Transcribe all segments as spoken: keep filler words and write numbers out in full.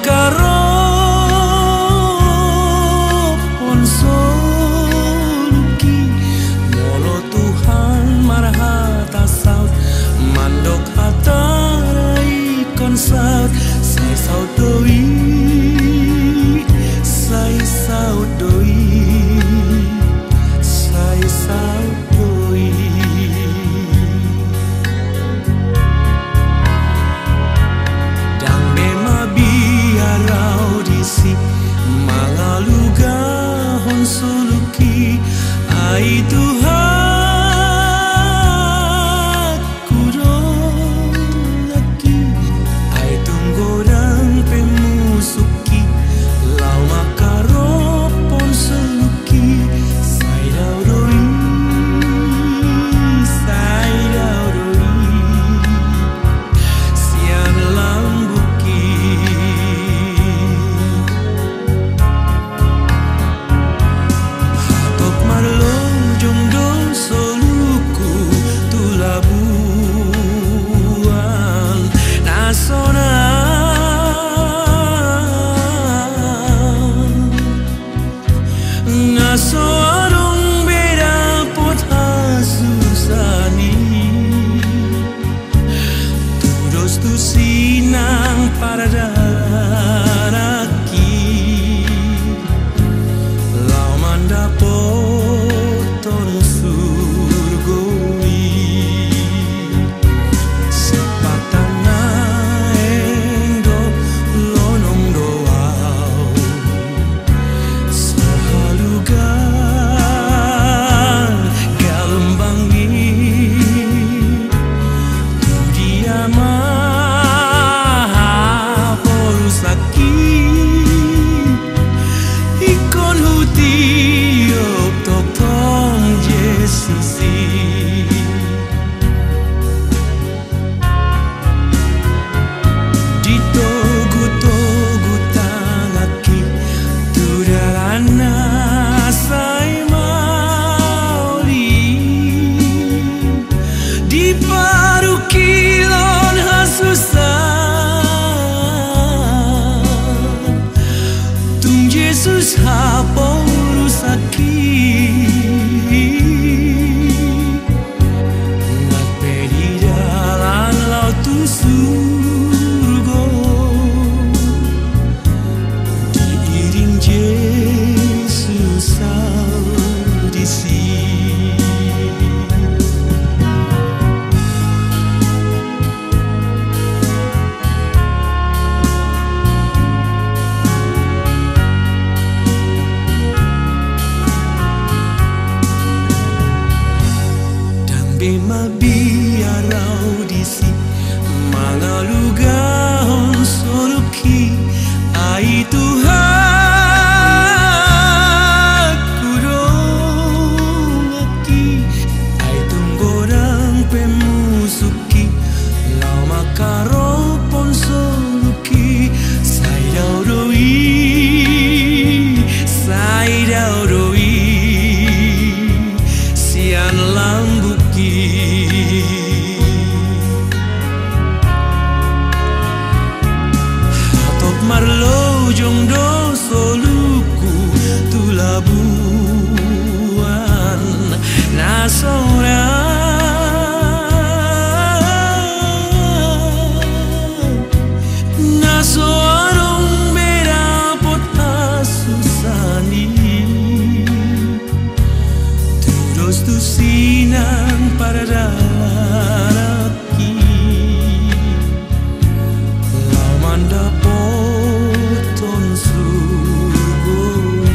Karophon soluki, molo Tuhan marhata saut, mandok hata na ingkon saut, sai saut do i, sai saut do i, sai saut do i. Ndang be mabiar au disi mangalugahon soluki, ai Tuhanku do laki, ai tung godang pe musuk i, laho mangkarophon soluki, sai dao do i, sai dao do i, sian lambungki. Hatop marlojong do soluku tu labuan na sonang, na so adong be dapot hasusaan i. Tudos tusi nang pardalananki, laho mandapothon surgo i. Sipata naeng do lonong do au, so halugan galombang i. Tu dia ma haporusakki, ingkon hutiop tongtong Jesus i. Ditogutogu tanganki tu dalan na sai maol i, diparungkilhon hasusaan, tung Jesus haporusakki. Nang pe di dalan laho tu surgo, diiring Jesus au disi. Ndang be mabiar au disi mangalugahon soluki, ai Tuhanku do laki, ai tung godang pe musuk i, laho mangkarophon soluki, sai dao do i, sai dao do i, sian lambungki. Hatop marlojong do soluku tu labuan na sonang, na so adong be dapot hasusaan i. Tudos tusi nang pardalananki, laho mandapothon surgo i.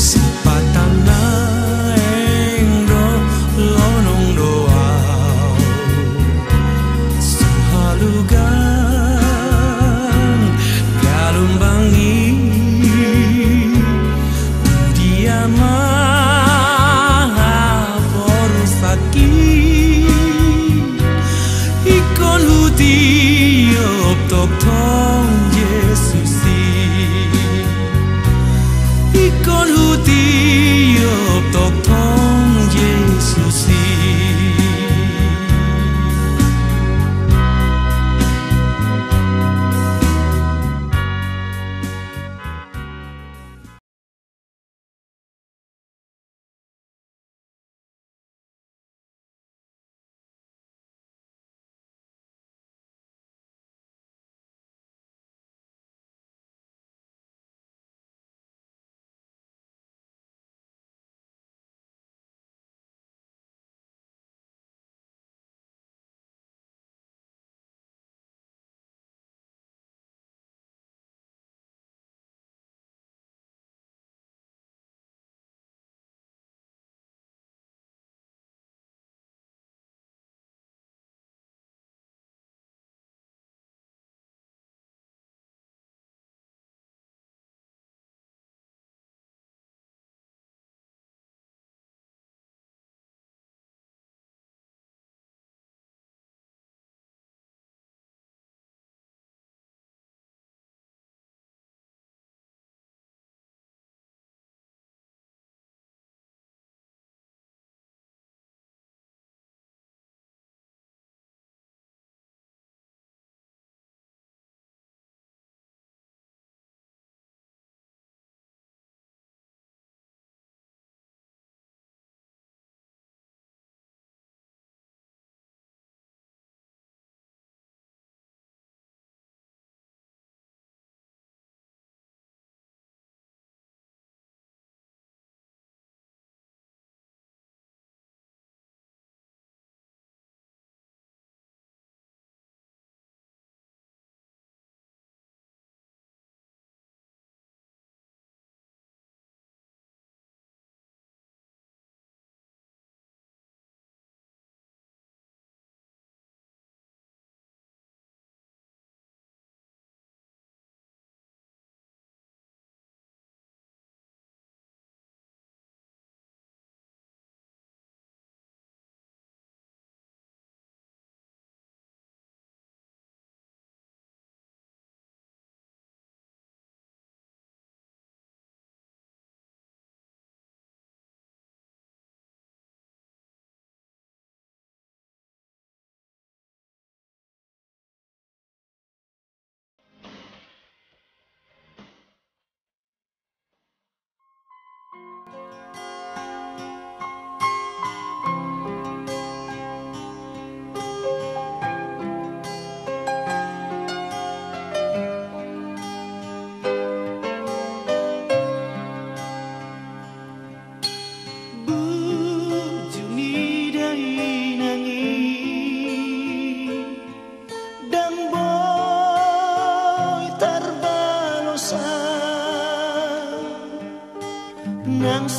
Sipata naeng do lonong do au, so halugan galombang i. Tu dia ma haporusakki, ingkon hutiop tongtong Jesus i. Ingkon hutiop tongtong Jesus i.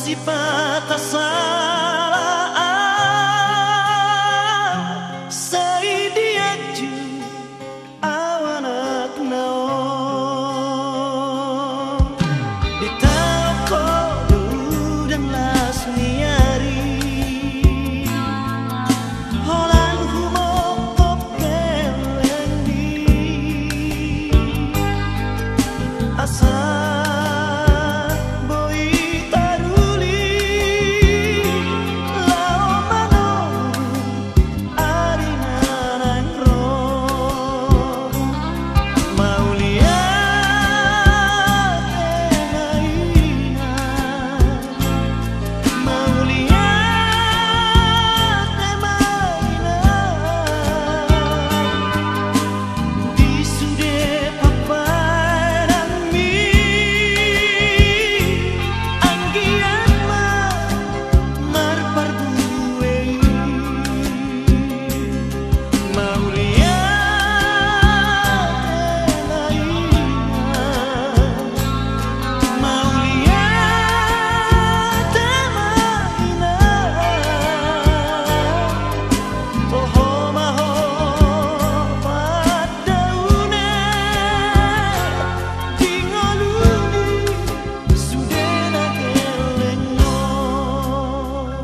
Sipata sala au, sai dianju au anakna on. Ditaon ho do udan las ni ari, holan humongkop gellengmi. Asa boi taruli laho manolus ari na naeng ro. Mauliate ma inang, mauliate ma inang. Di sude papadanmi, anggiat ma marparbue i. Mauliate ma inang, mauliate ma inang. Toho ma ho pandaune di ngolu ni sude na gelleng on.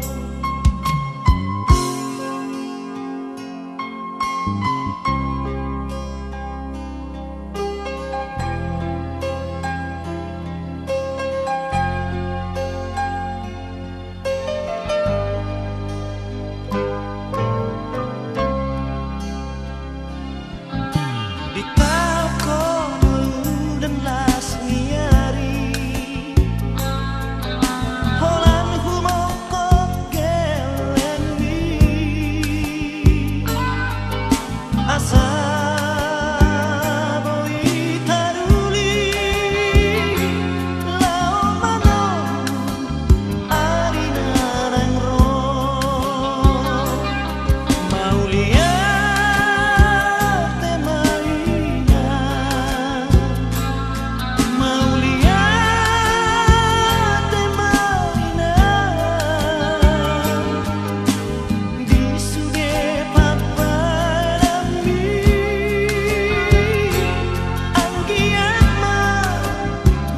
Ditaon ho do udan las ni ari, holan humongkop gellengmi. Asa boi taruli laho manolus ari na naeng ro. Mauliate ma inang, mauliate ma inang. Di sude papadanmi, anggiat ma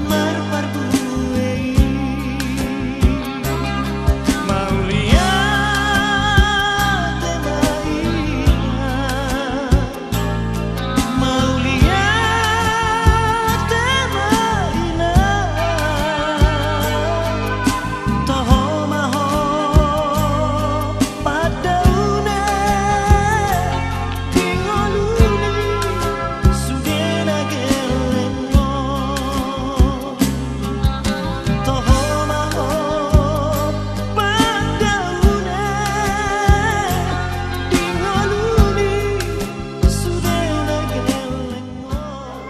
marparbue i. Mauliate ma inang, mauliate ma inang. Toho ma ho pandaune di ngolu ni sude na gelleng on. Toho ma ho pandaune di ngolu ni sude na gelleng on.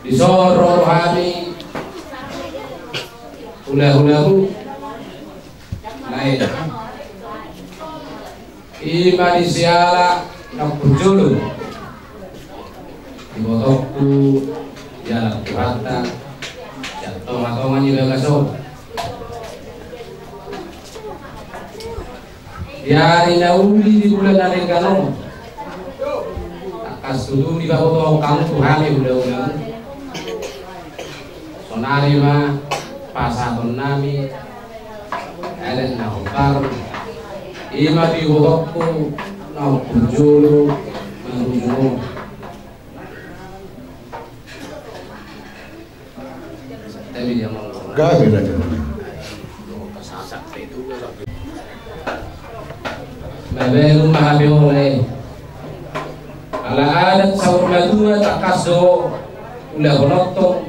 Dison ro hami hulahulamu na i, i ma di siala na parjolo, ibotongku, di anak Tuhanta, sian tongatonga ni bagas on. Di ari na uli di bulan na denggan on, tangkas tutu dipabotohon hamu tu hami hulahulamu. Sonari ma pasahatonnami adat na hombar, i ma di ibotongku na parjolo marujung on. Gabe na. Mabaen ma hape on, e. Ala adat saur matua tangkas do ulahononta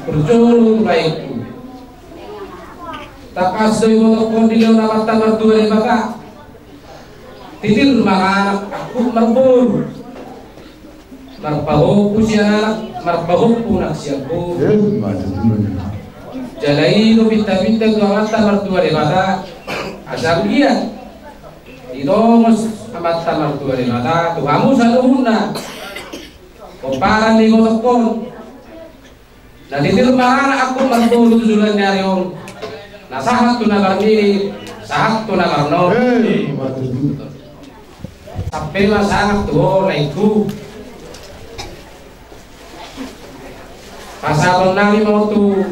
parjolo tu laengku. Tangkas do ibotongkon dilehon Amanta Martua Debata. Titir ma anak, angkup marboru. Marpahompu sian anak, marpahompu nang sian boru. Jala i do pintapinta tu Amanta Martua Debata, asa anggiat ditongos Amanta Martua Debata tu hamu saluhutna pomparan ni ibotongkon. Na titir marana angkon martolu tu joloan ni ari on. Na sahat tu na marnini, sahat tu na marnono. Hei, martolu. Sampe ma sangap tu ho laengku. Pasahaton nami ma tu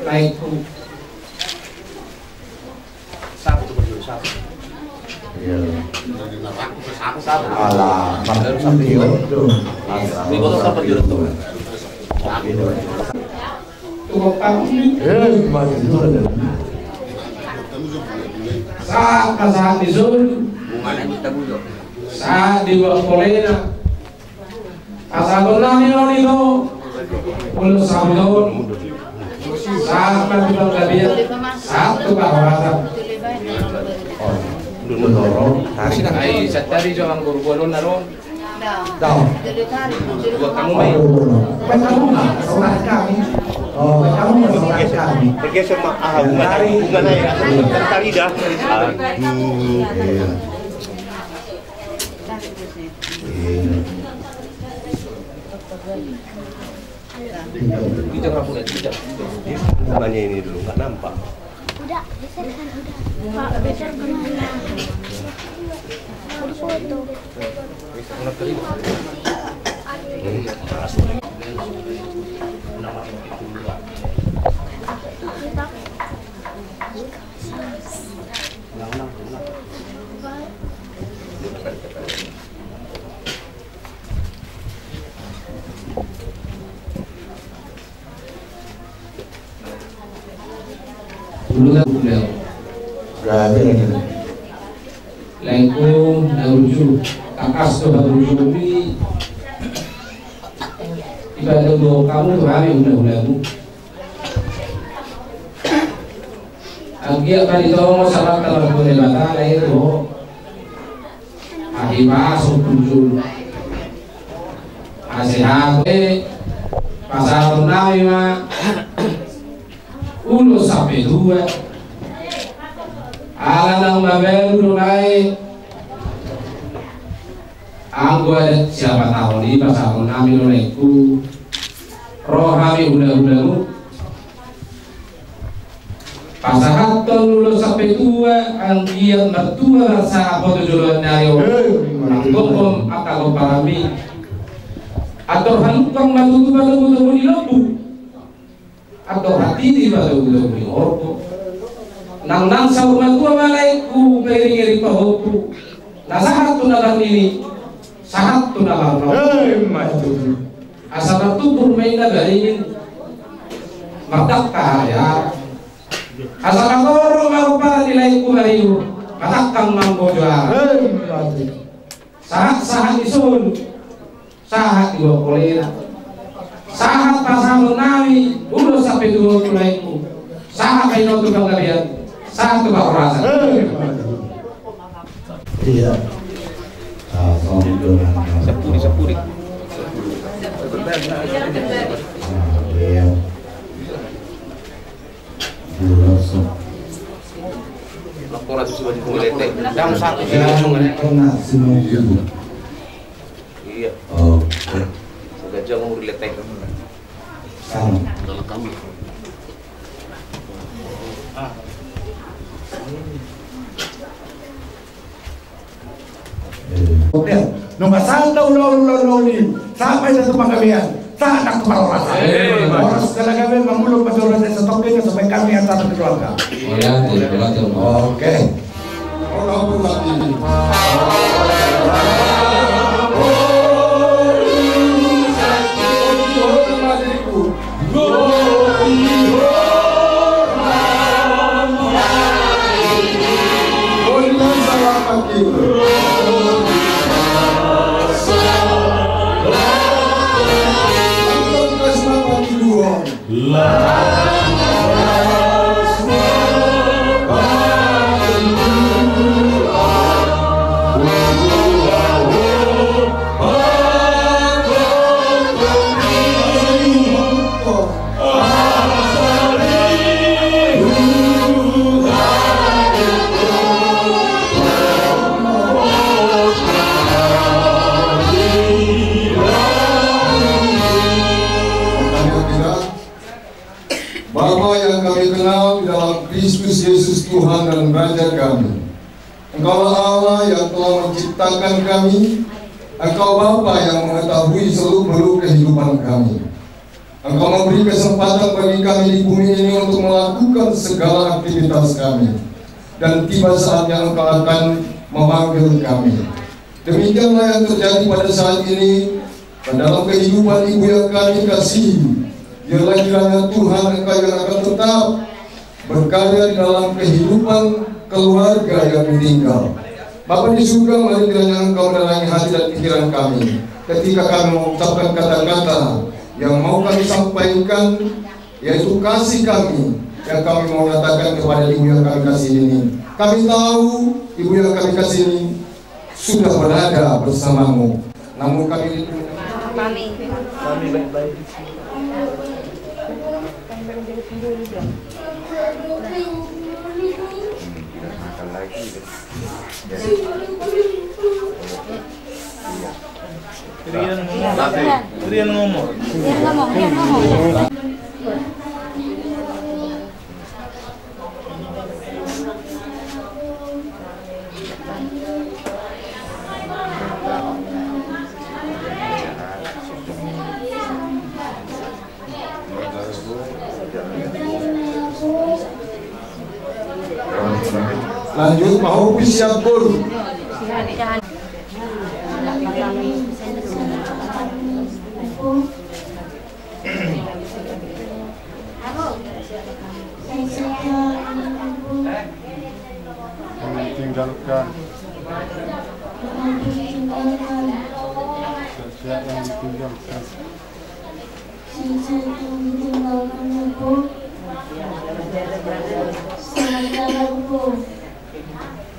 laengku. Sapu tu perjuru sapu. Iya. Sapu. Alah, baru sapu. Di botol sapu juru tu. Eh, maju. Sahat, sahat di son. Sahat di botol polena. Pasahaton nami on i do. Ulos sahat on. Sahat ma tu panggabean. Sahat tu parhorasan. Ai sadari jo anggo rubuan on na ro. Dao. Buat kamu mai. Buat kamu mah, saudara kami. Oh, buat kamu mah, saudara kami. Bergeser ma, ah, bunga tadi, bunga naik. Tadi dah. Aduh. Iya. Iya. Kijang apa udah, kijang. Bunganya ini dulu, nggak nampak. Udah, geser kan, udah. Pak, geser bunganya. Mau difoto. Ulos sahat on. Laengku na burju, tangkas do haburjuonmi. Ibadah do hamu tu hami hulahulamu. Anggiat ma ditongo sahat tu Debata lae tu ho. Ai paso punjul. Ai sehat, eh, pasahaton nami ma ulos sampe tua. Ala naung mabalu do nai. Anggo adat siapatahon i pasahaton nami do laengku. Ro hami hulahulamu. Pasahathon ulos sampe tua, anggiat martua marsahaphon tu joloan ni ari on. Manggomgom angka gomparanmi. Andor halumpang ma tutu patogutogu ni lombu. Andor hatiti patogutogu ni horbo. Nang nang saur matua ma laengku, pairingiring pahompu. Na sahat tu na marnini, sahat tu na marnono. Asa martumpur ma inna baringin, mardangka hariara. Asa mangoro ma gomparan ni laengku Mariur, matangkang ma mbojo ara. Sahat, sahat ni solu, sahat ni botol polena. Sahat pasahaton nami ulos sampe tu laengku. Sahat ma i tu panggabean, sahat tu parhorasan. Iya. Ah, songgon. Sapuri, sapuri. Ah, iya. Dua, so. Laporan tu sudah dimulai, teh. Dang satu. Ya, kena semua. Iya. Oke. Sudah jauh umur letek. Sama. Dalam kamar. Oke, nunga sahat do ulaon, ulaon, ulaon i. Sahat ma i tu panggabean, sahat nang tu parhorasan. Horas, sahala gabe, mangulon ma tu horas, asa tongkin, asa baen hami antar tu keluarga. Oke. Raja kami. Engkaulah Allah yang telah menciptakan kami. Engkau Bapa yang mengetahui seluk-beluk kehidupan kami. Engkau memberi kesempatan bagi kami di bumi ini untuk melakukan segala aktivitas kami. Dan tiba saatnya Engkau akan memanggil kami. Demikianlah yang terjadi pada saat ini, dan dalam kehidupan ibu yang kami kasihi. Biarlah kiranya Tuhan Engkau yang akan tetap berkarya di dalam kehidupan keluarga yang ditinggal. Bapa di surga, mari kiranya Engkau menerangi hati dan pikiran kami ketika kami mengucapkan kata-kata yang mau kami sampaikan, yaitu kasih kami yang kami mau nyatakan kepada ibu yang kami kasihi ini. Kami tahu ibu yang kami kasihi ini sudah berada bersamamu. Namun kami kami. Kami baik-baik. Rian ngomong. Rian ngomong. Rian ngomong, Rian ngomong. Lanjut, Pak Hopi siap gol. Yang ditinggalkan. Siap-siap yang ditinggalkan.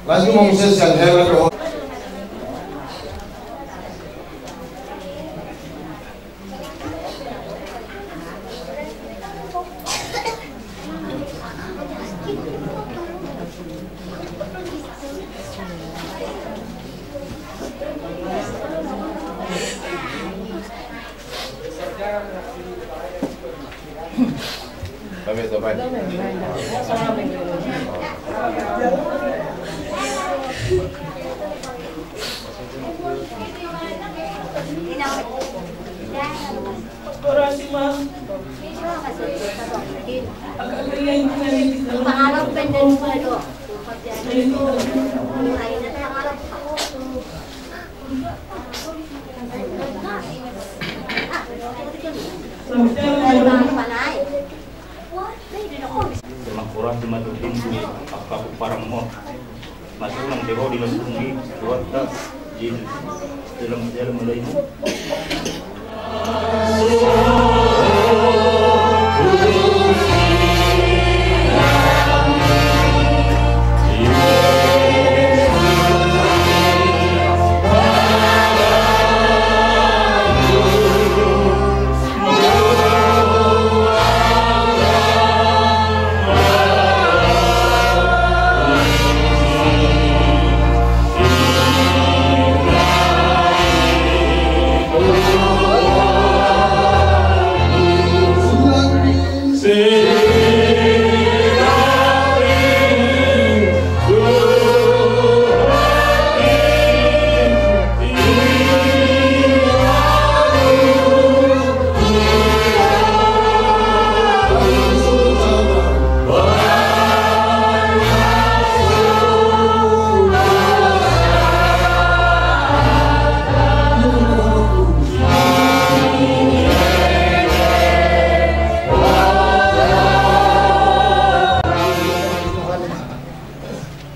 Lanjut, mau sesi yang hebat. Terima kasih, Madu Pintu, apa parang mo. Masuk nang tero di lambung di keluarga di dalam, dalam mulai.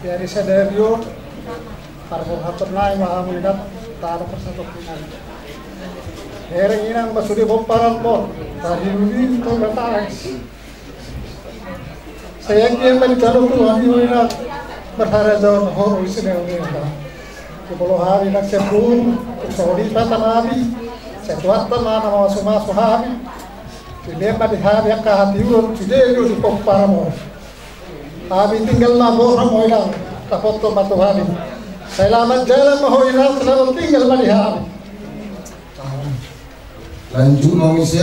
Jadi sadari on, parborhaton nai ma hamu inang, tano parsatongkinan. Hereng inang ma sude pomparanmon, tadi nunga tong datang. Sai anggiat ma ditano Tuhan i, o inang, marharajaon ho ro i sude, o inang. Jumolo hami nang sian boru, songon i pe tanami, sai Tuhanta ma na mamasumasu hami. Dilehon ma di hami angka hatiuron sude do di pomparanmon. Hami tinggal ma borhat, o inang, tapothon ma tu hami. Selamat jalan ma ho inang, selamat tinggal ma di hami. Lanjut ma muse.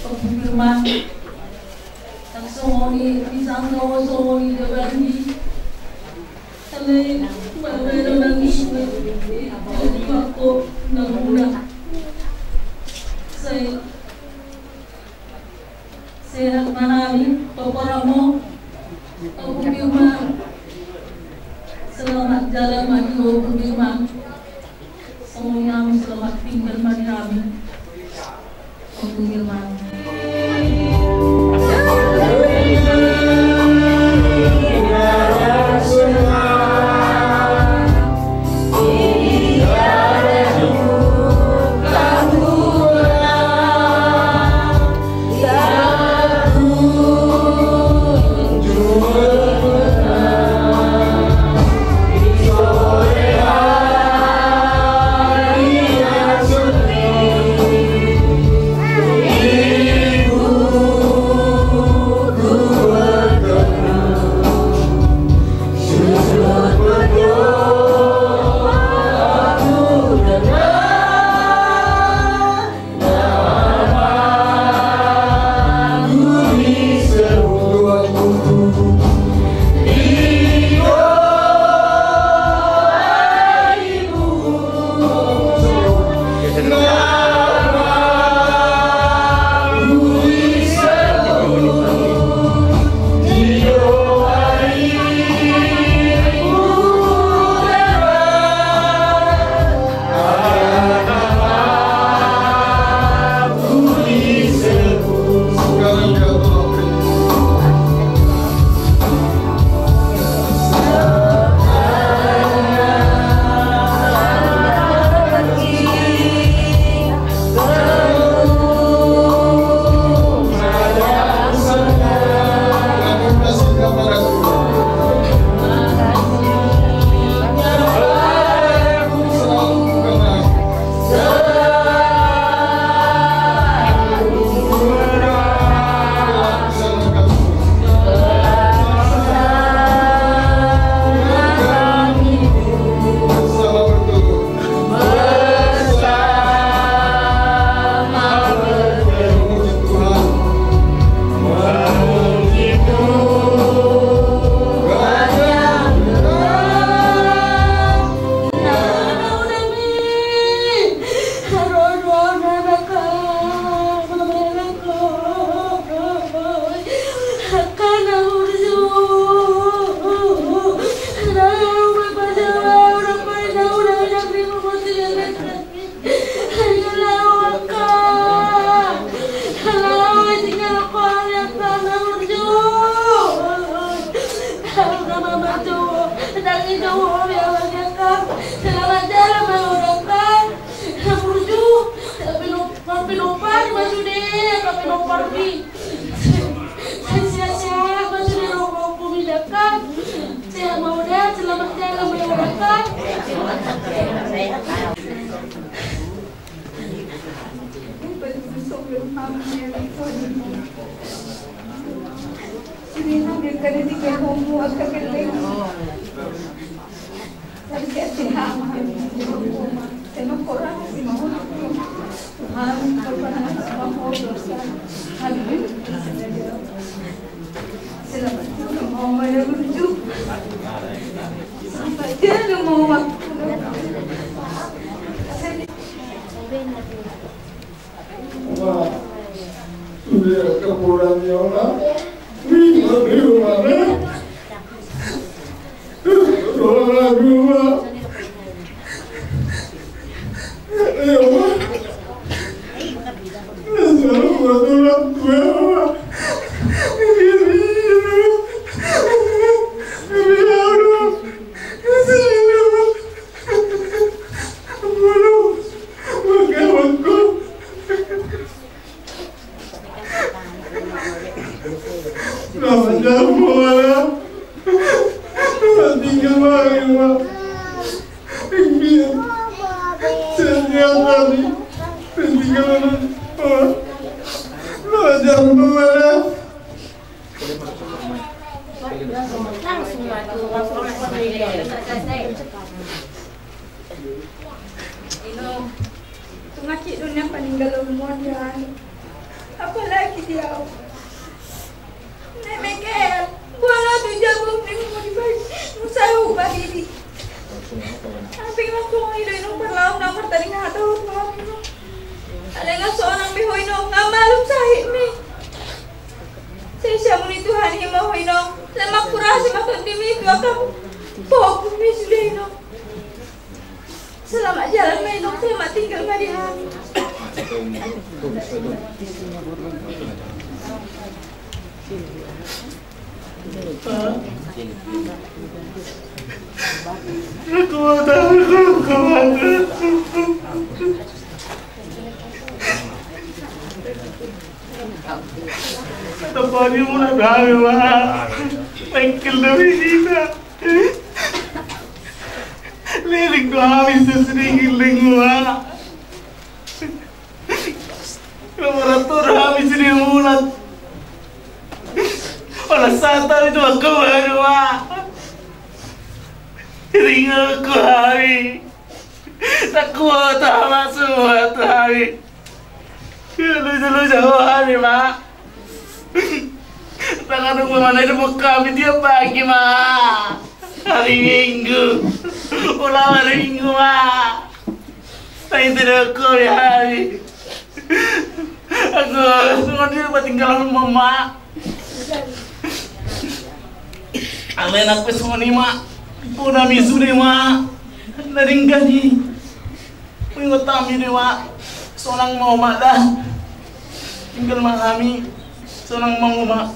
Ompu Firman. Nang songon i, di sangka ho songon i, Jabar ni. Alai, marbeda nang i, di waktu nang muna. Sai, sehat ma hami, toporam ho, Ompu Firman. Selamat jalan ma di ho, Ompu Firman. Songon i hami, selamat tinggal ma di hami. Ompu Firman. Selamat jalan ma di ho, Ompu Firman. Burju, tapi no, tapi no par, maksudnya, tapi no par mi. Sehat-sehat, maksudnya, no, Ompu Firman, kan? Sehat ma ho da, selamat jalan ma ho da, kan? Selamat jalan ma ho, Ompu Firman. Selamat jalan ma ho, Ompu Firman. Wah, sudah kepulangan ya Allah. Wih, aduh, mana? Orang dua. Ya Allah. Selalu buat orang tua. Ya Allah. Ampun, kawanku. Inong, tung atik do nian paninggalonmon, Inong. Apalagi di au. Nemekel, boha na tu jabu ni mu di bai, musahu badidi. Amping nang tung ido inong parlaum nang martading hata ho tu hami, Inong. Alai nga sonang be ho, Inong, nga malum sahit mi. Sai siamun ni Tuhan i ma ho, Inong. Lemak kurasi ma tondimi tu angka pohon mi sude, Inong. Selamat jalan ma, Inong, selamat tinggal ma di hami. Tapani muna gawe ma. Mengkel demi kita. Liling do hami sesini, liling ma. Laborator hami sini mulat. Wala sata itu aku baru ma. Ringa ku hami. Tak kuat sama semua tu hami. Lucu-lucu ho hami ma. Tangan rumah mana itu buka hami tiap pagi ma. Hari Minggu. Ulang hari Minggu ma. Nah, itu dah aku ya hari. Aku semua dia buat tinggal rumah ma. Alai nang pe songon i ma. Bona mi sude ma. Na denggan i. Ingot hami do ma, sonang ma omak da. Tinggal ma hami, sonang ma omak.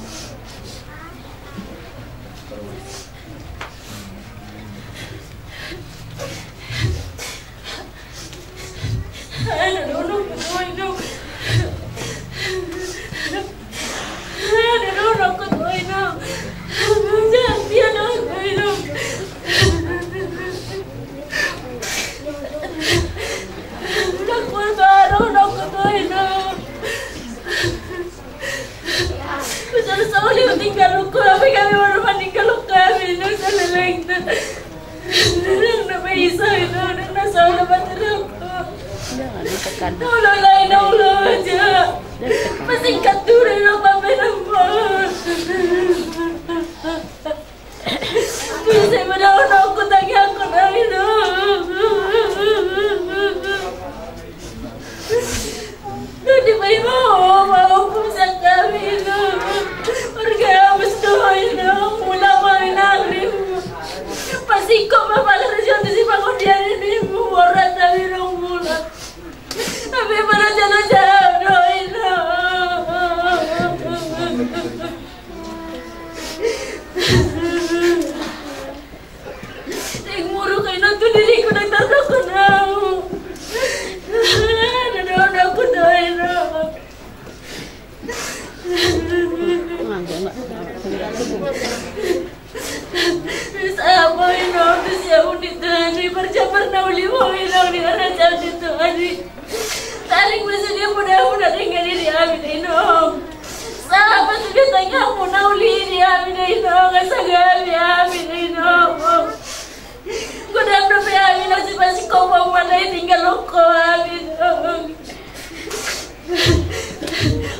Jangan ditekan. Pasingkat dulu dong, Bapak Inang. Bisa mendahulukan tangan aku dari dulu. Nanti bayi mau, mau pusat kami dulu. Warga habis doain dong, pulang mau nangis. Pasti kok bapak kerja di si bangun dia ini, borat kami dong pulang. Tapi pada jalan-jalan doain dong. Sing muruk ai nang tu diriku nang tardokon au. Nadokon au doain au. Sabo inong tu siamun ni Tuhan i, parjambar na uli ho inong di harajaon ni Tuhan i. Taring ma sude podahmu na denggan i di hami da inong. Sahat ma sude tanganmu na uli i di hami da inong, asa gabe hami da inong. Godang dope hami na sipasingkop ma na i tinggal ho hami inong.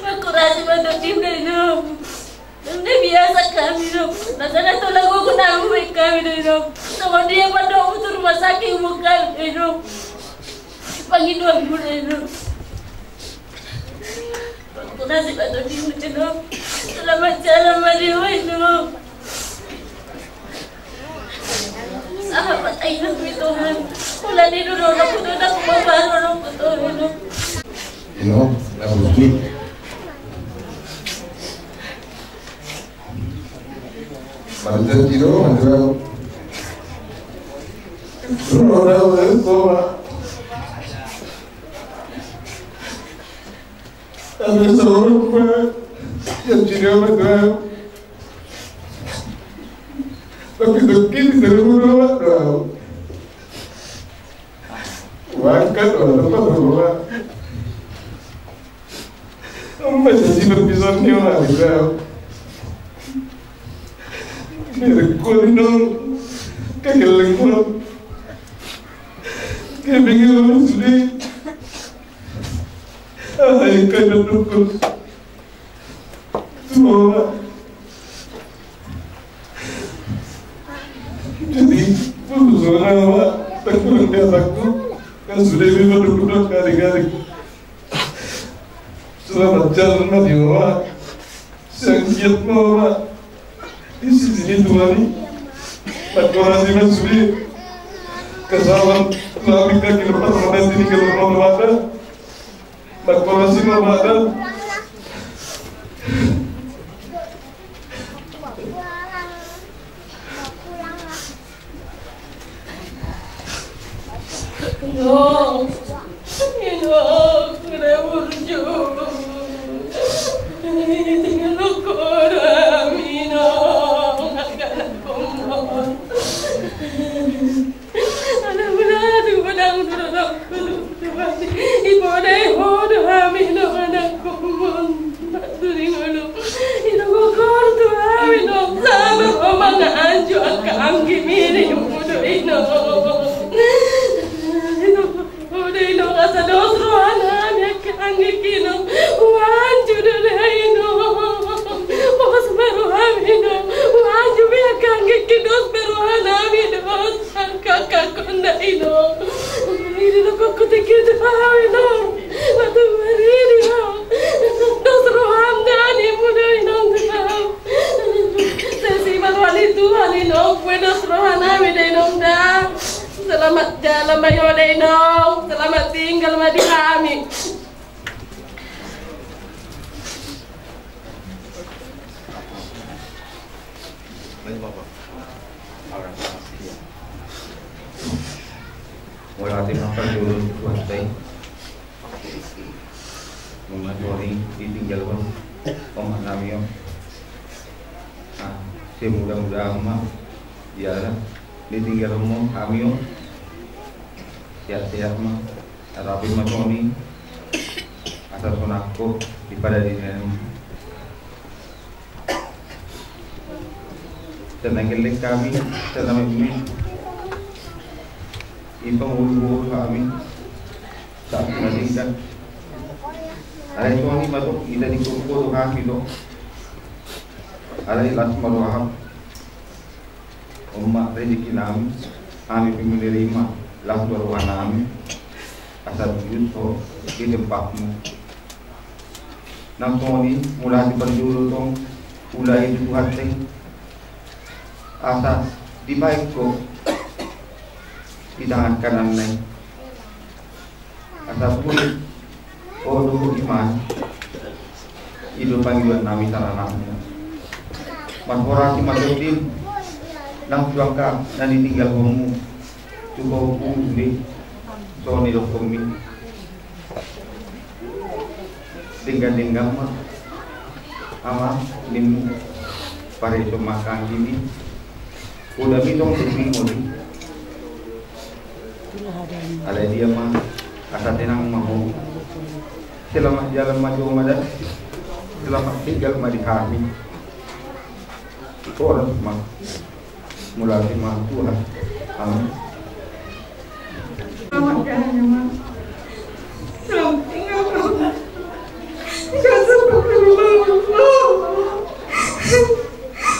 Mangkurasi ma tondimi da inong. Nang na biasa hami do. Nasa na tolap gogo na hami do inong. Songon dia pandok tu rumah sakit umum hami do inong. Pangidoanmu do inong. Mangkurasi ma tondimi do inong. Selamat jalan ma di ho inong. Sahat ma tanganmu Tuhan. Ula ni do do do kutu do kutu do do kutu do. Inong, lagu ni. Manjadi do, manjadi. Rora, rora, rora. Tapi seorang pun yang tidak berdoa. Oke, oke, di dalam rumah, bro. Mangkat, bro, tempat rumah. Amma jadi berpisah ni, bro. Ini rekor dong. Kagak lengkap. Kayak begini, bro, sudah. Ah, yang kena dukun. Tuh, Pak. Jadi, putus orang, Pak. Tak kurang dia takut. Kan sudah lima puluh dua kali-kali. Selamat jalan, Pak, Pak. Siang giat, Pak. Isi sini tuan ni. Tak kurang lima sudah. Kesalahan kami kaki lepas, mana tinggal rumah, Pak. Bakolasi ma badan. Inong, inong, kena burju. Tinggal rokok, inong, agak nak komon. Ala mula tu godang tu donganku, Tuhan. Ipodai Ho do hami dongan, anakku, mon. Batu di ngolu. Ino gogor tu hami, dongan. Sabar, Ho, manganju angka anggi mini mudo, ino. Ino. Uda, inong, asa dos rohanami angka anggik, inong. Huanju do da, inong. Pos ma roham, inong. Huanju be angka anggik, dos be rohanami, dos angka kakon da, inong. Ini do kokku tingki tu hau, inong. Batu maridi hau. Dos roham da, nimu do, inong, tu hau. Sesi ma roha ni Tuhan, inong. Kue dos rohanami da, inong, da. Selamat jalan ma, inong. Selamat tinggal ma di hami. Mauliate ma parjolo tu Tuhanta i. Nunga sori ditinggal on omak nami on. Ah, semudah-mudahan ma diala ditinggal on hami on. Sehat-sehat ma, rapi ma soni, asa sonangkon di pada di dalam. Tenang gelek hami, tenang mimi. Ipang ulu-ulu hami. Saat menikah. Alai soni ma do, ida di kuku do hami do. Alai las ma do hami. On ma rezeki nami, hami pe menerima las do roha nami, asa bujur so di tempatmu. Nang soni mula di parjolo tong, ula i tu Tuhan teng, asa dibaen ho di tangan kanan nai. Asa pun, o dohot iman, i do pangidoan nami saranami. Marhorasi ma tondin, nang tu angka na nitinggalhonmu, tu ho pun be, soni dohonmi. Denggan-denggan ma, ama, ninmu, pareso ma angka anggimi. Uda mitong tu minggu ni. Alai dia ma, asa tenang ma ho. Selamat jalan ma jo ma da. Selamat tinggal ma di hami. Horas ma. Mauliate ma Tuhan. Amin. Selamat jalan ya, Ma. Selamat tinggal, Ma. Jangan sampai ke rumah, Ma.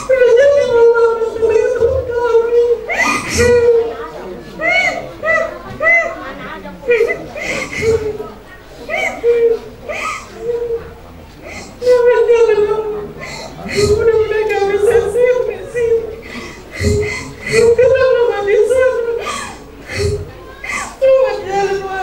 Udah jadi, Ma, Ma, sama kami. Selamat jalan, Ma. Mudah-mudahan kami sehat-sehat di sini. Tetap, Ma, di sana. Selamat jalan, Ma.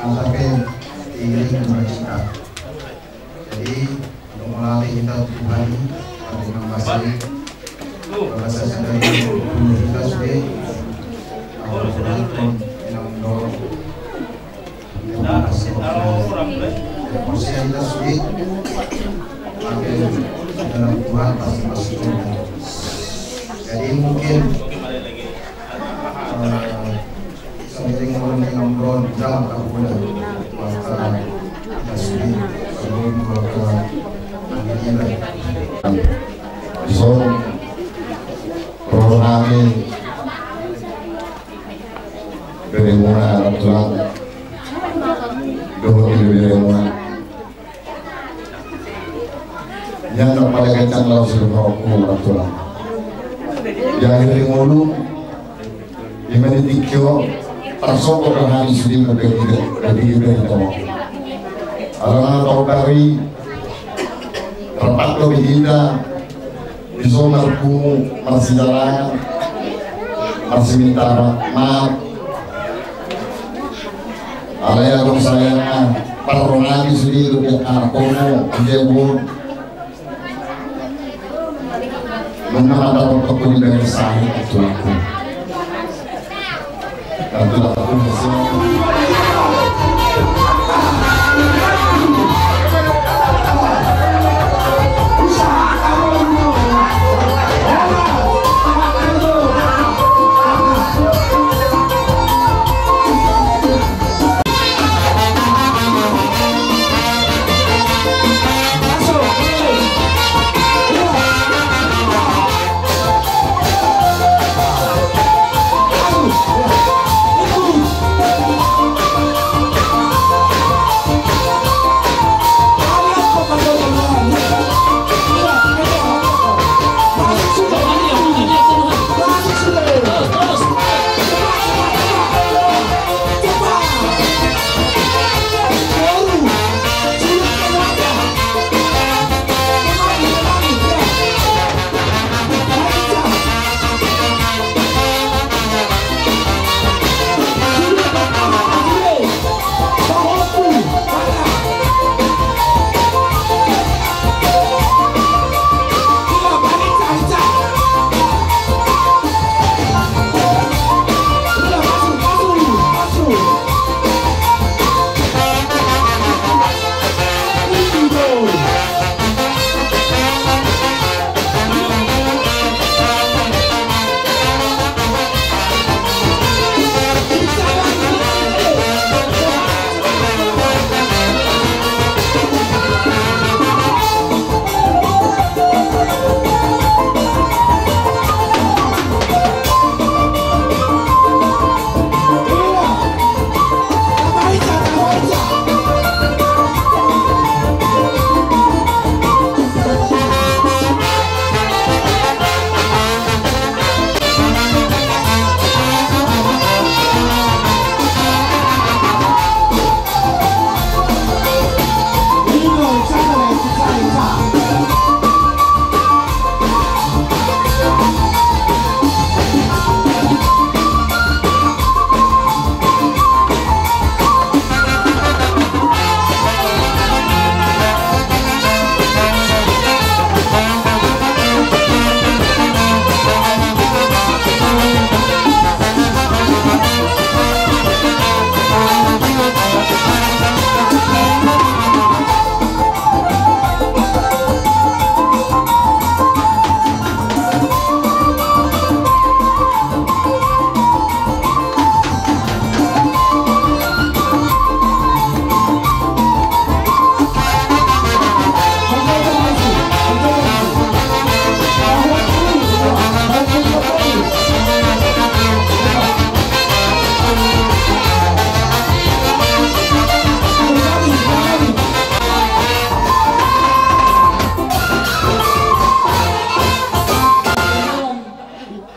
Tapi ini cuma cita. Jadi, untuk melatih kita Tuhan, tapi membasai, membasai sadari dulu kita sudah, kalau sudah pun, yang mendorong. Jadi mungkin, eh, seiring dengan yang belum jam tak boleh, maka kita sudah belum melakukan panggilan. So, roha ni, beremuna, Tuhan. Dohot di beremuna. Nian na paling kencang laos di rohangku, Tulang. Di akhir ngolu, di menit tingki on, tarsonggot do hami sude marpikir, marpikir dari tong. Alana tong dari, rapat do di hita, di so marpungu, marsijalangan, marsiminta maaf. Alai adong sae na parrohami sude do di anak kono, di jebon. Nunga mata pokok pun dari sae itu aku. Aku tak tahu.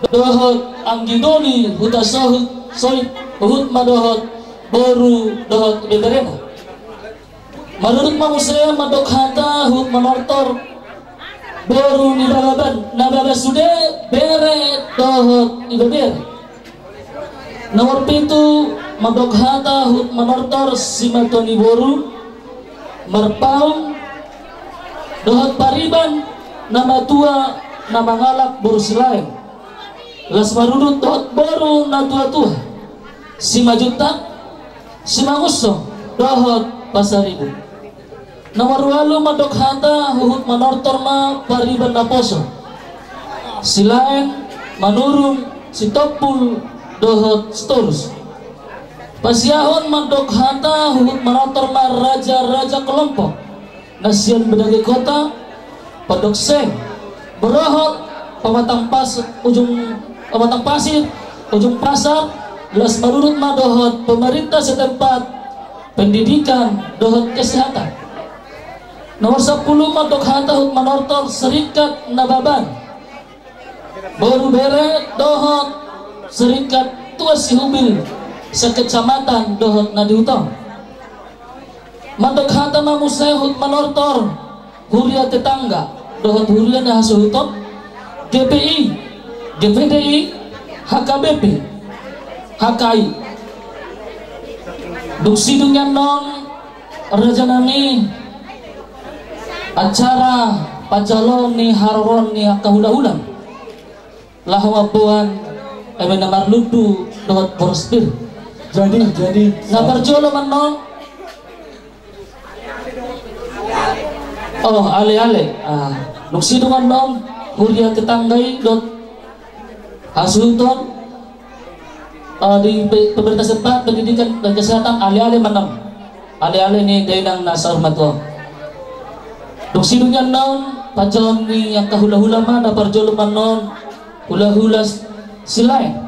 Dohot anggi doli huta Sohut, Sohut, huhut ma dohot boru dohot ibeberena. Marudut ma muse mandok hata huhut manortor boru ni Balaban, na baba sude, bere dohot ibebere. Nomor pitu, mandok hata huhut manortor simatua ni boru, marpaung, dohot pariban na matua na mangalap boru Silaen. Las marurut dohot boru na tuatua, Simanjuntak, Simangunsong, dohot Pasaribu. Nomor ualu, mandok hata huhut manortor ma pariban naposo, Silaen, Manurung, Sitompul, dohot Sitorus. Pasiahon mandok hata huhut manortor ma raja-raja kelompok na sian Bedagai Kota, Pondok Seng, Berohot, Pematang Pas-, Ujung, Pematang Pasir, Ujung Pasar, las marurut ma dohot pemerintah setempat, pendidikan dohot kesehatan. Nomor sampulu, mandok hata huhut manortor Serikat Nababan, boru bere dohot Serikat Tua Sihubil sekecamatan dohot na di huta on. Mandok hata ma muse huhut manortor huria tetangga dohot huria na hasuhuton, G P I, G P D I, H K B P, H K I. Dung sidung i annon, raja nami, acara panjaloon ni haroroan ni angka hulahula laho mamboan eme na marlundu dohot boras pir. Jadi, jadi, na parjolo annon. Oh, ale-ale. Ah, dung sidung annon, huria tetangga i dohot hasuhuton, eh, di pe-, pemerintah setempat, pendidikan dan kesehatan, ale-ale annon. Ale-ale ni dainang na saur matua. Dung sidung i annon, panjaloon ni angka hulahula ma, na parjolo annon, hulahula S-, Silaen.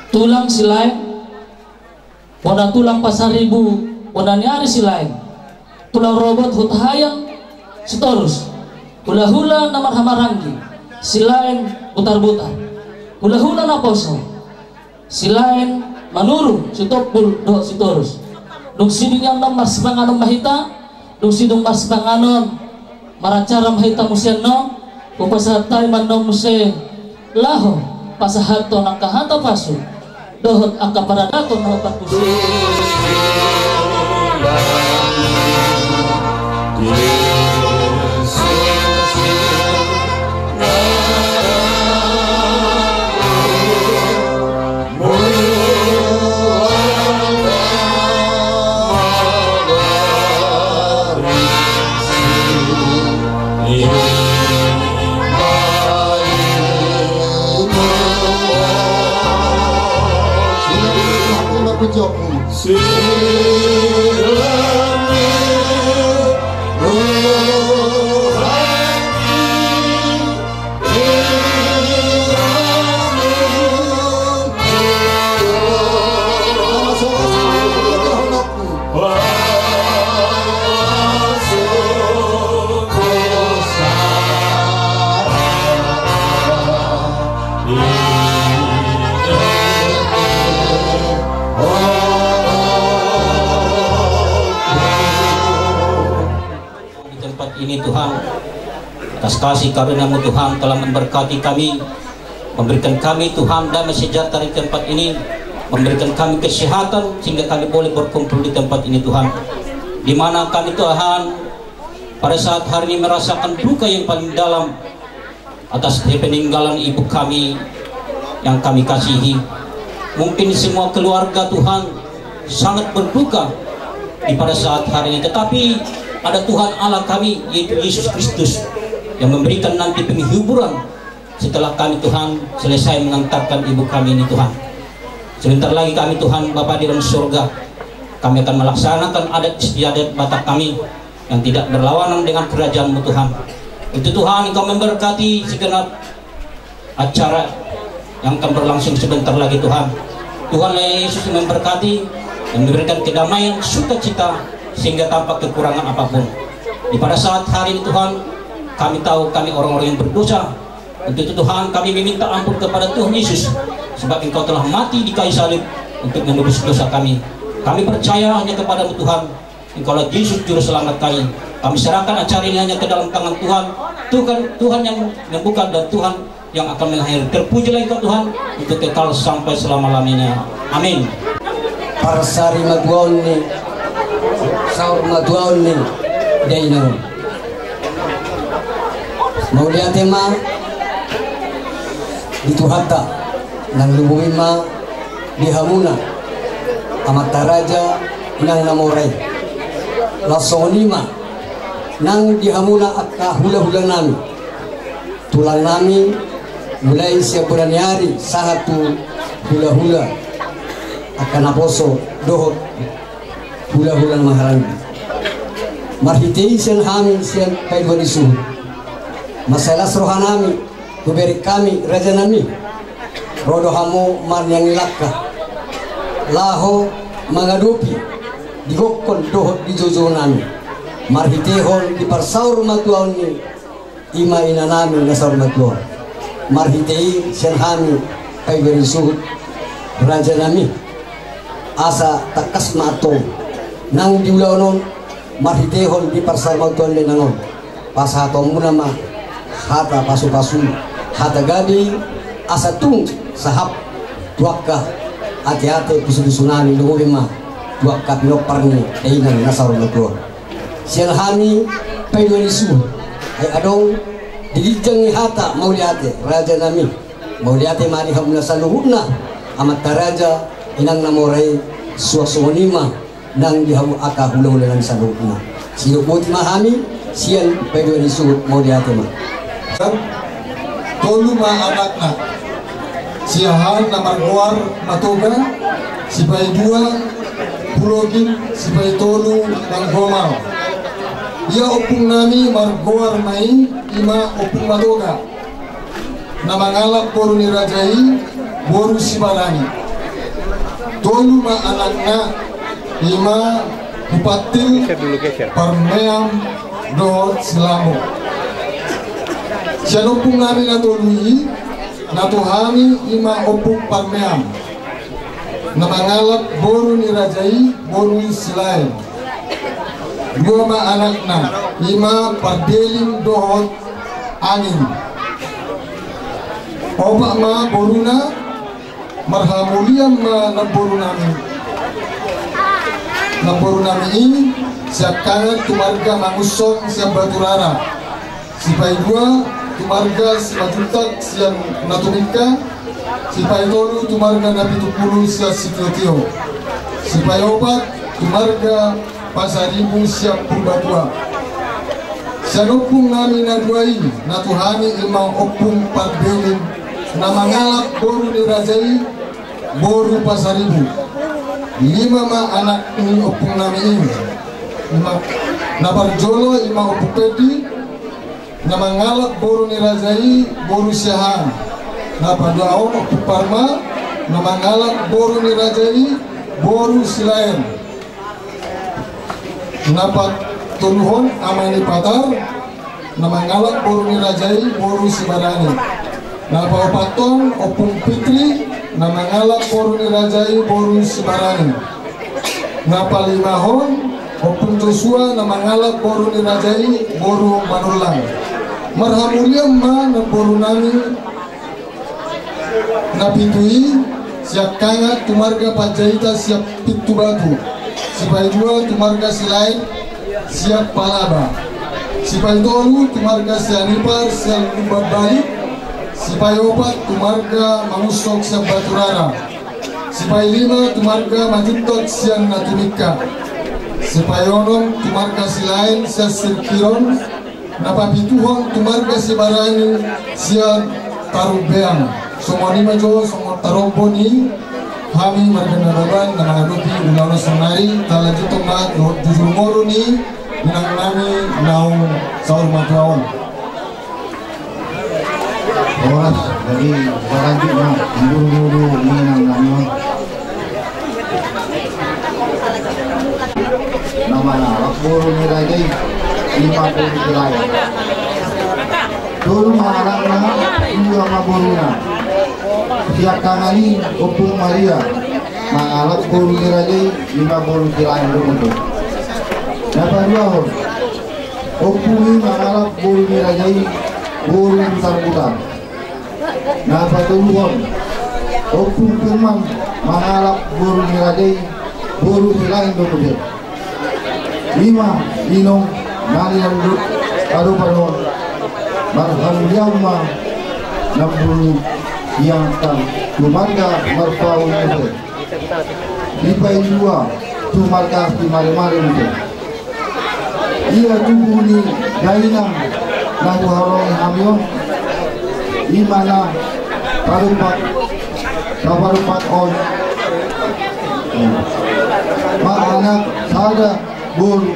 Tulang Silaen, bona tulang Pasaribu, bona ni ari Silaen. Tulang rorobot Hutahaean Sitorus. Hulahula na marhahamaranggi, Silaen Butarbutar. Hulahula naposo, Silaen, Manurung, Sitompul, dohot Sitorus. Dung sidung i annon marsipanganon ma hita, dung sidung marsipanganon, maracara ma hita muse annon, hupasahat hami ma annon muse, laho pasahathon angka hata pasu, dohot angka paradaton na hombar tusi. Di tempat ini, Tuhan, atas kasih karunia-Mu, Tuhan, telah memberkati kami, memberikan kami, Tuhan, damai sejahtera di tempat ini, memberikan kami kesehatan sehingga kami boleh berkumpul di tempat ini, Tuhan. Di mana kami, Tuhan, pada saat hari ini merasakan duka yang paling dalam, atas peninggalan ibu kami yang kami kasihi. Mungkin semua keluarga, Tuhan, sangat berduka di pada saat hari ini. Tetapi ada Tuhan Allah kami, yaitu Yesus Kristus, yang memberikan nanti penghiburan setelah kami, Tuhan, selesai mengantarkan ibu kami ini, Tuhan. Sebentar lagi kami, Tuhan, Bapa di dalam surga, kami akan melaksanakan adat istiadat Batak kami yang tidak berlawanan dengan kerajaan-Mu, Tuhan. Itu, Tuhan, Engkau memberkati segenap acara yang akan berlangsung sebentar lagi, Tuhan. Tuhan Yesus memberkati dan memberikan kedamaian, sukacita, sehingga tanpa kekurangan apapun. Di pada saat hari ini, Tuhan, kami tahu kami orang-orang yang berdosa. Untuk itu, Tuhan, kami meminta ampun kepada Tuhan Yesus, sebab Engkau telah mati di kayu salib untuk menebus dosa kami. Kami percaya hanya kepada-Mu, Tuhan. Engkaulah Yesus, Juru Selamat kami. Kami serahkan acara ini hanya ke dalam tangan Tuhan. Tuhan, Tuhan yang membuka dan Tuhan Yang akan mengakhiri. Terpujilah Engkau Tuhan, untuk kekal sampai selama-lamanya. Amin. Parsari matuaon ni, saur matuaon ni dainang. Mauliate ma di Tuhanta, nang lumobi ma di hamuna amanta raja, inang na mora i. Laos songon i ma nang di hamuna angka hulahulanami, tulangnami, mulai sian bona ni ari sahat tu hulahula angka naposo dohot hulahula na marhaha-maranggi. Marhite i sian hami sian paidua ni suhut, mansai las rohanami, hubereng hami rajanami, ro do hamu marniangi langka laho mangadopi di gokhon dohot di joujounami, marhitehon di parsaur matuaon ni i ma inanami na saur matua on. Marhite i sian hami paidua ni suhut, rajanami, asa tangkas ma antong nang di ulaon on, marhitehon di parsaur matuaon dainang on, pasahatonmuna ma hata pasupasu, hata gabe, asa tung sahap tu angka ateate pusupusuna, lumobi ma tu angka pinompar ni dainang na saur matua on. Sian hami paidua ni suhut, ai adong di ginjang ni hata mauliate, rajanami. Mauliate ma di hamuna saluhutna, amanta raja, inang na mora i, suang songon i ma nang di hamu angka hulahulanami saluhutna. Sidok boti ma hami sian paidua ni suhut, mauliate ma. Tolu ma anakna. Siahaan na margoar Matoga, sipaidua Pulogin, sipaitolu Nanggomal. Ia ompungnami margoar ma i, i ma Ompung Matoga, na mangalap boru ni raja i, boru Sibarani. Tolu ma anakna, i ma Hupantil, Parmeam dohot Silamo. Sian ompungnami na tolu i, na tu hami i ma Ompung Parmeam, na mangalap boru ni raja i, boru Silaen. Dua ma anakna, i ma Pardelin dohot Angin. Opat ma boruna. Marhamulian ma namborunami. Namborunami i siangkangan tu marga Mangunsong sian Baturara. Sipaidua tu marga Simanjuntak sian Natumingka. Sipaitolu tu marga Napitupulu sian Sitiotio. Sipaiopat tu marga Pasaribu sian Purbatua. Sian ompungnami na dua i, na tu hami i ma Ompung Pardelin, na mangalap boru ni raja i, boru Pasaribu. Lima ma anak ni ompungnami i. Lima. Na parjolo i ma Ompung Pendi, na mangalap boru ni raja i, boru Siahaan. Na paduahon Ompung Parma, na mangalap boru ni raja i, boru Silaen. Na patoluhon Ama ni Patar, na mangalap boru ni raja i, boru Sibarani. Na paopathon Ompung Fitri, na mangalap boru ni raja i, boru Sibarani. Na palimahon Ompung Josua, na mangalap boru ni raja i, boru Manullang. Marhamulian ma namborunami na pitu i, siangkangan tu marga Panjaitan sian Pitubatu. Sipaidua tu marga Silaen sian Palaba. Sipaitolu tu marga Sianipar sian Lumban Bali. Sipaiopat tu marga Mangunsong sian Baturara. Sipailima tu marga Manjuntak sian Natumingka. Sipaionom tu marga Silaen sian Sirkiron. Na papituhon tu marga Sibarani sian Tarumbean. Songon i ma jo songon tarombo ni hami marga Nababan na mangadopi ulaon on saonari. Talanjuthon ma dohot jujur ngolu ni inangnami naung saur matua on. Horas, jadi talanjut ma jujur ngolu ni inangnami on. Na mangalap boru ni raja i, i ma boru Silaen. Tolu ma anakna, dua ma boruna. Siangkangan i Ompung Maria, mangalap boru ni raja i, i ma boru Silaen do. Na paduahon, ompung i mangalap boru ni raja i, boru Butarbutar. Na patoluhon, Ompung Firman mangalap boru ni raja i, boru Silaing do muse. Ima inong na niadopan on, marhamulian ma na umbulu i angka tu marga Marpaung muse. Dipaidua tu marga Simaremare muse. Ia tubu ni dainang na huharoro hami on, ima na parompat, na parompat on, ma anak sada boru.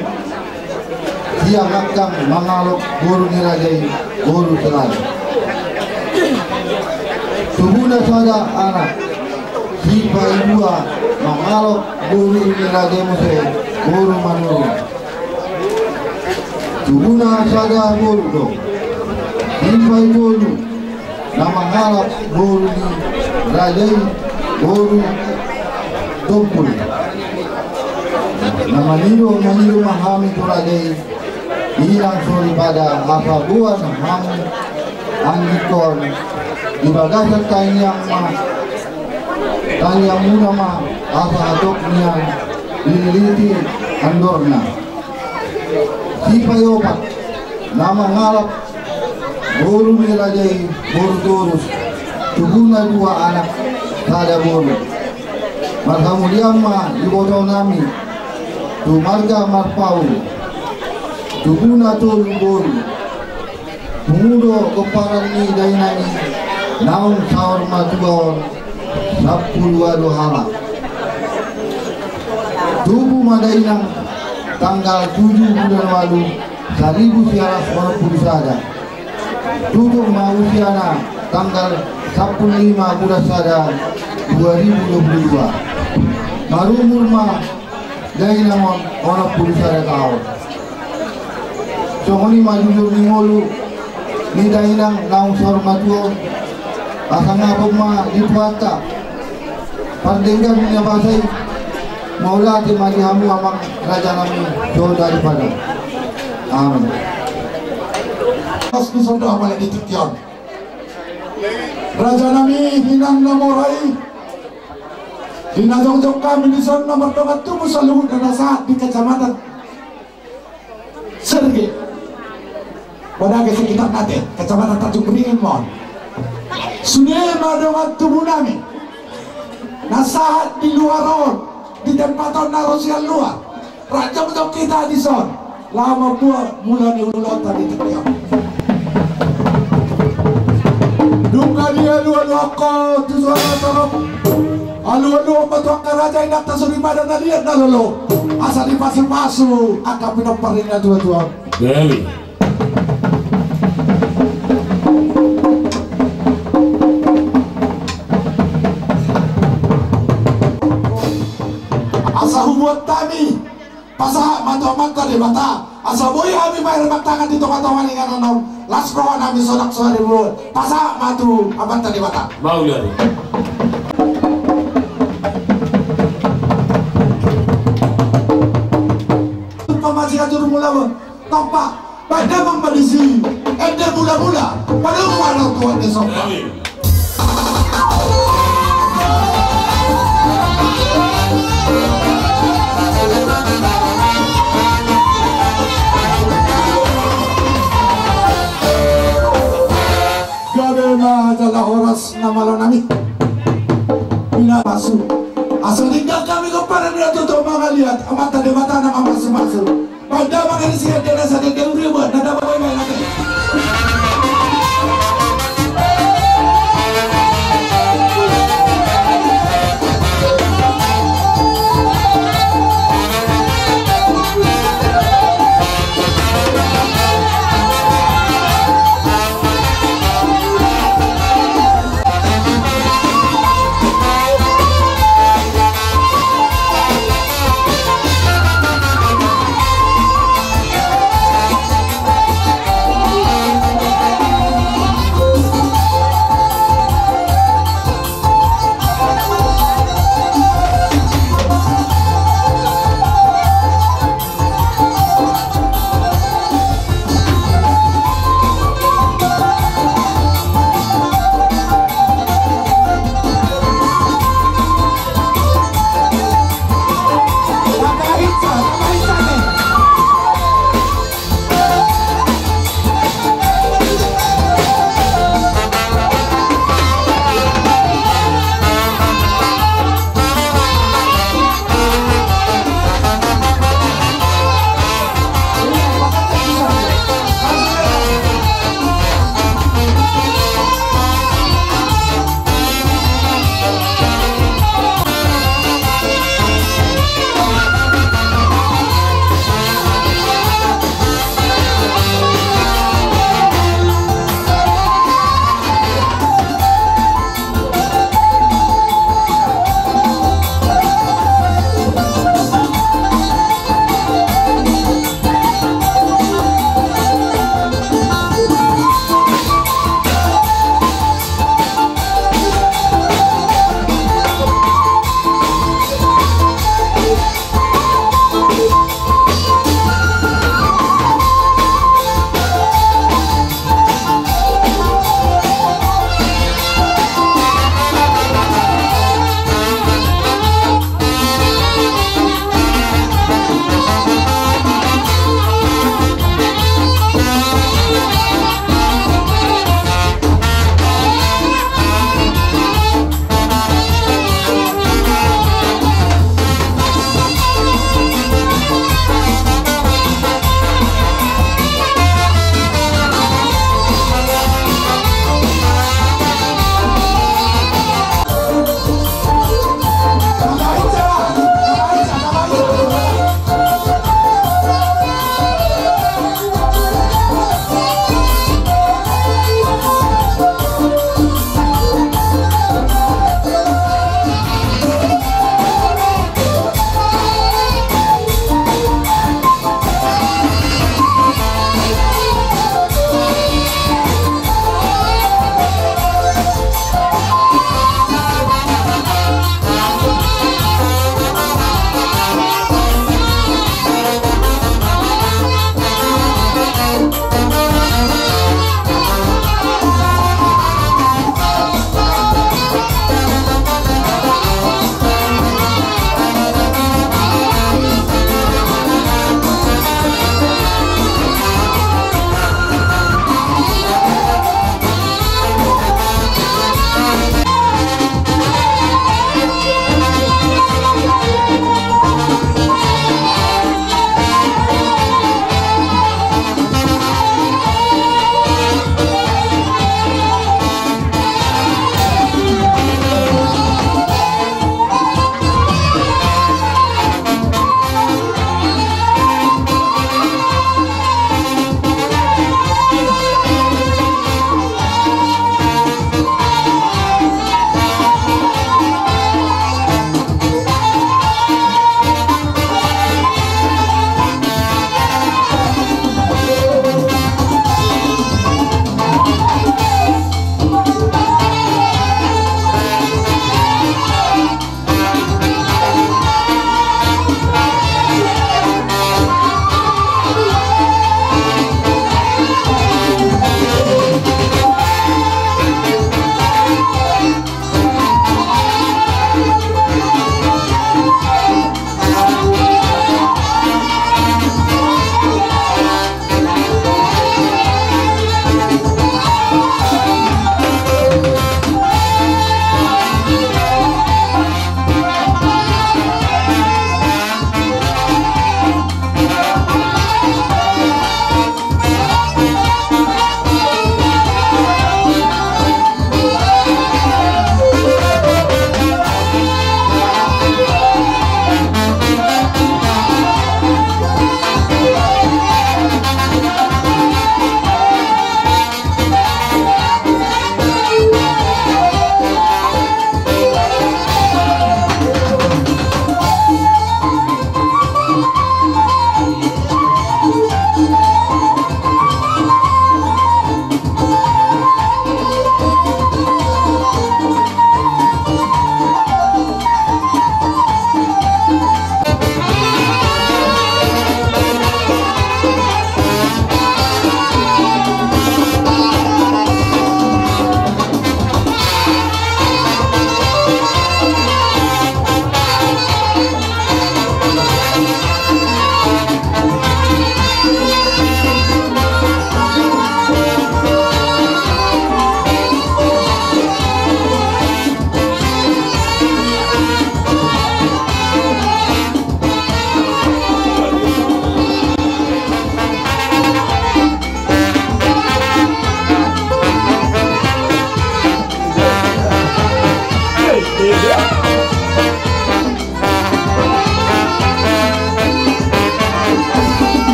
Siangkangan mangalap boru ni raja i, boru Silaing. Tubuna sada anak, sipaidua mangalap boru ni raja i muse, boru Manurung. Tubuna sada boru do, sipaitolu na mangalap boru ni raja i, boru Tompul. Na mangido, mangido ma hami tu raja i, inang soripada, asa boan hamu anggikon di bagasan tangiang ma, tangiangmuna ma, asa hatop nian dililiti andorna. Sipaiopat na mangalap boru ni raja i, boru Torus, tubuna dua anak, sada boru. Marhamulian ma iboto nami tu marga Marpaung, tubuna tolu boru. Pungu do pomparan ni dainang i naung saur matua on, sampulu ualu halak. Tubu ma dainang tanggal tujuh bulan ualu, saribu sia ratus onom pulu sada. Tutup ma usiana tanggal sampulu lima bulan sada, dua ribu dua puluh dua. Marumur ma dainang on onom pulu sada taon. Songon i ma jujur ni ngolu ni dainang naung saur matua on. Asa ngapung ma di puanta pardenggan ni na basa i. Mauliate ma di hamu amang raja nami, jolo daripada. Amin. Pas di son do amala di tingki on. Raja nami, inang na mora i. Di na jongjong hami di son na mardongan tubu saluhutna na sahat di kecamatan Serge. Padahal sekitar nate, kecamatan Tanjung Beringin ma on. Sude ma dongan tubu nami na sahat di luar on, di tempat on na ro sian luar. Rap jongjong hita di son. Laho mambuat mula ni ulaonta di tingki on. Dung na dialualuhon ho tu suara torop, alualuhon ma tu angka raja, inanta soripada na liat na lolo, asa dipasupasu angka pinompar ni na tuatua. Gabe. Asa hubuat hami, pasahat ma tu Amanta Debata, asa boi hami mamereng tangan di tongatonga ni inganan on, las roha nami sonak soari buat. Pasahat ma tu Amanta Debata. Mauliate. Pamaji atur mula, tompa. Baen damang ma disi, ende mulamula, padomu anak tuan ni somba. Gabe ma jala horas na malo nami. Ina pasu. Asa denggan hami gomparan ina tutu mangaliat, Amanta Debata na mamasumasu. Baen damang ma disi, ende na sadende uribuan na tabo boi boi nate.